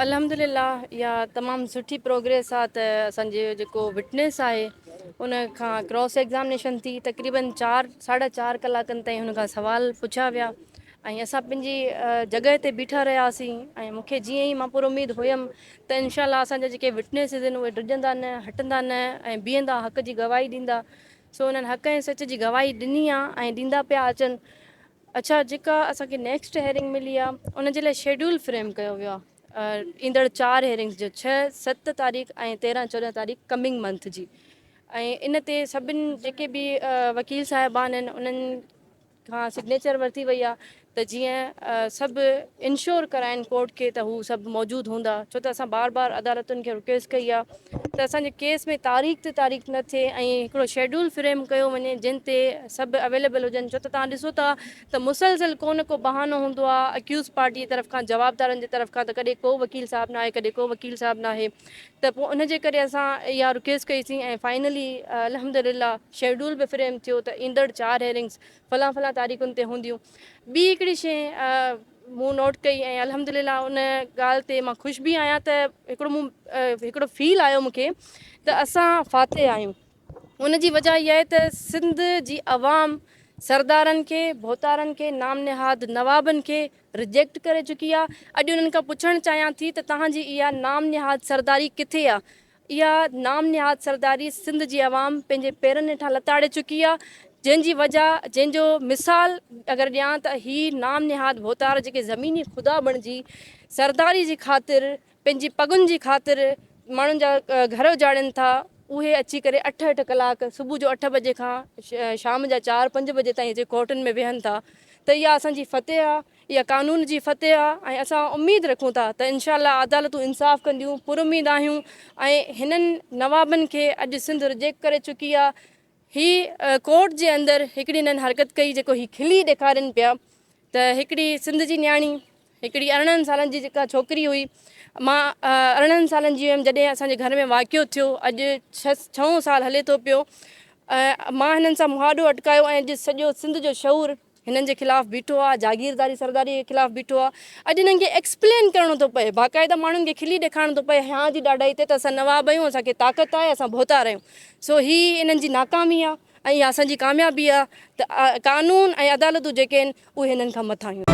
الحمدلله اها تمام سٺي پروگريس آ ته اسان جي جيڪو وٽنيس آهي ان کان ڪراس ايگزامنيشن ٿي تقريبن چار ساڍا چار ڪلاڪن تائين هن کان سوال پڇيا ويا ۽ اسان پنهنجي جڳهه تي بيٺا رهياسين ۽ مون کي جيئن ئي مان پر اميد هيم ته انشاء الله اسان جا جيڪي وٽنيسز آهن اهي ڊڄندا نه هٽندا نه ۽ بيهندا حق جي گواهي ڏيندا سو انهن حق ۽ سچ جي گواهي ڏني آ ۽ ڏيندا پيا اچن. اڇا جيڪا اسان کي نيڪسٽ هيئرنگ ملي آ ان جي لاء شيڊيول فريم ڪيو ويو آ ايندڙ چار هيئرنگس جو ڇهه ست تاريخ ۽ 13 14 تاريخ ڪمنگ منٿ جي ۽ ان تي سڀن جيڪي به وڪيل صاحبان آهن انهن کان سگنيچر ورتي وئي آ ته جيئن سڀ انشور ڪرائن ڪورٽ کي ته هو سڀ موجود هوندا ڇو ته اسان بار بار عدالتن کي رڪويسٽ ڪئي آ ته اسان جي ڪيس ۾ تاريخ تي تاريخ نه ٿئي ۽ هڪڙو شيڊول فريم ڪيو وڃي جنهن تي سڀ اويليبل هجن ڇو ته توهان ڏسو ٿا ته مسلسل ڪو نه ڪو بهانو هوندو آ اڪيوز پارٽي جي طرف کان جوابدارن جي طرف کان ته ڪڏهن ڪو وڪيل صاحب ناهي ڪڏهن ڪو وڪيل صاحب ناهي ته پوء ان جي ڪري اسان اها رڪويسٽ ڪئي سين ۽ فائنلي الحمدلله شيڊول به فريم ٿيو ته ايندڙ چار هيئرنگس فلان فلان تاريخن تي هونديون. ٻي هڪڙي شيء مون نوٽ ڪئي ۽ الحمدلله ان ڳالهه تي مان خوش به آهيان ته هڪڙو مون هڪڙو فيل آيو مون کي ته اسان فاتح آهيون. ان جي وجه اها آهي ته سنڌ جي عوام سردارن کي، ڀوتارن کي، نام نهاد نوابن کي رجيڪٽ ڪري چڪي آهي. اڄ انهن کان پڇڻ چاهيان ٿي ته توهان جي اها نام نهاد سرداري ڪٿي آهي؟ اها نام نهاد سرداري سنڌ جي عوام پنهنجي پيرن هيٺان لتاڙي چڪي آ جنهن جي وجه جنهن جو مثال اگر ڏيان ته هي نام نهاد ڀوتار جيڪي زميني خدا بڻجي سرداري جي خاطر پنهنجي پڳن جي خاطر ماڻهن جا گهر اجاڙين ٿا اهي اچي ڪري اٺ اٺ ڪلاڪ صبح جو اٺ بجي کان شام جا چار پنج بجي تائين اچي ڪورٽن ۾ ويهن ٿا ته اها اسان جي فتح آ اها قانون جي فتح آ ۽ اسان اميد رکون ٿا ته انشاء الله عدالتون انصاف ڪنديون پراميد آهيون ۽ هنن نوابن کي اڄ سنڌ رجيڪٽ ڪري چڪي آ هي ڪورٽ جي اندر هڪڙي هنن حرڪت ڪئي جيڪو هي کلي ڏيکارين پيا ته هڪڙي سنڌ جي نياڻي هڪڙي 18 سالن جي جيڪا ڇوڪري هئي مان 18 سالن جي هيم جڏهن اسان جي گهر ۾ واقعو ٿيو اڄ ڇهون سال هلي ٿو پيو مان هنن سان مهاڏو اٽڪايو ۽ اڄ سڄو سنڌ جو شعور هنن جي خلاف بيٺو آ، جاگيرداري سرداري جي خلاف بيٺو آ، اڄ هنن کي ايڪسپلين ڪرڻو ٿو پئي، باقاعده ماڻهن کي کلي ڏيکارڻو ٿو پئي هيان جي ڏاڍائي تي ته اسان نواب آهيون، اسان کي طاقت آهي، اسان ڀوتار آهيون، سو هي انهن جي ناڪامي آ ۽ اها اسان جي ڪاميابي آ ته قانون ۽ عدالتون جيڪي آهن اهي هنن کان مٿاهيون.